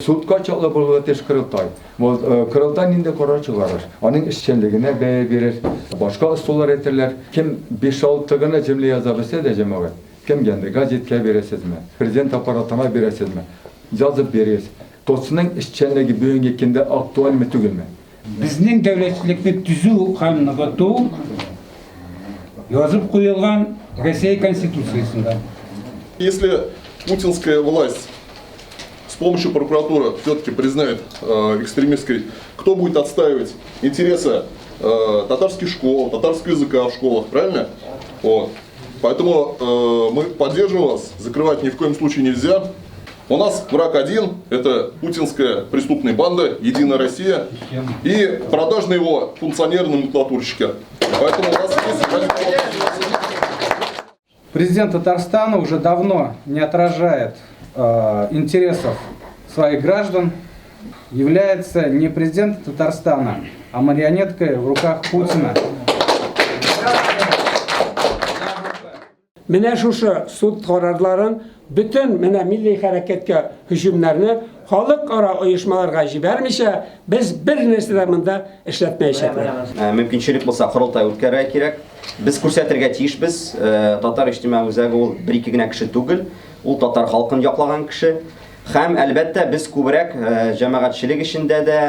Судка чаклы булырга тиеш корылтай. Вот корылтай нинди карар чыгарыр, аның эшчәнлегенә бәя бирер, башка ысуллар әйтерләр. Кем биш-алты гына җөмлә яза белсә дә, җәмәгать, кемгә инде, газеткә бирәсезме, президент аппаратына бирәсезме, язып бирегез. ТОСның эшчәнлеге бүгенге көндә актуальме, түгелме? Безнең дәүләтчелекне төзү һәм ныгыту язып куелган Россия Конституциясендә. Если путинская власть с помощью прокуратуры все-таки признает экстремистской, кто будет отстаивать интересы татарских школ, татарского языка в школах, правильно? Вот. Поэтому мы поддерживаем вас, закрывать ни в коем случае нельзя. У нас враг один, это путинская преступная банда, Единая Россия и продажные его функционеры-номенклатурщики. Поэтому у нас есть... Президент Татарстана уже давно не отражает интересов своих граждан, является не президентом Татарстана, а марионеткой в руках Путина. Менә шушы суд карарларын, бөтен менә милли хәрәкәткә һөҗүмнәрне халыкара оешмаларга җибәрмичә, без бер нәрсә дә монда эшләтмәячәкләр. Мөмкинчелек булса, корылтай үткәрергә кирәк. Без күрсәтергә тиешбез, Татар иҗтимагый үзәге ул бер-ике генә кеше түгел, ул татар халкын яклаган кеше. Һәм, әлбәттә, без күбрәк җәмәгатьчелек эчендә дә,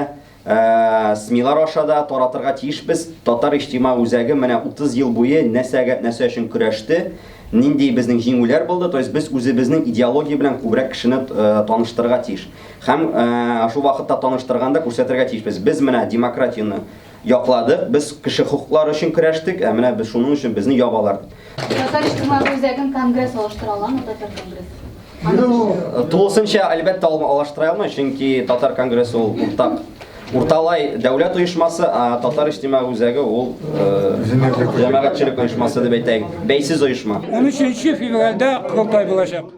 СМИлар аша да таратырга тиешбез. Татар иҗтимагый үзәге менә 30 ел буе нәрсәгә, нәрсә өчен көрәште, нинди безнең җиңүләр булды. То есть без үзебезнең идеология белән күбрәк кешене таныштырырга тиеш. Һәм шул вакытта таныштырганда күрсәтергә тиешбез. Без менә демократияне якладык, без кеше хокуклары өчен көрәштек, ә менә без шуның өчен безне ябалар дип. Татар иҗтимагый үзәген конгресс алыштыра аламы, татар конгрессы? Тулысынча, әлбәттә, алыштыра алмый, чөнки Татар конгрессы ул уртак урталай дәүләт оешмасы, ә Татар иҗтимагый үзәге ул җәмәгатьчелек оешмасы дип әйтәйек, бәйсез оешма. 13 февральдә корылтай булачак.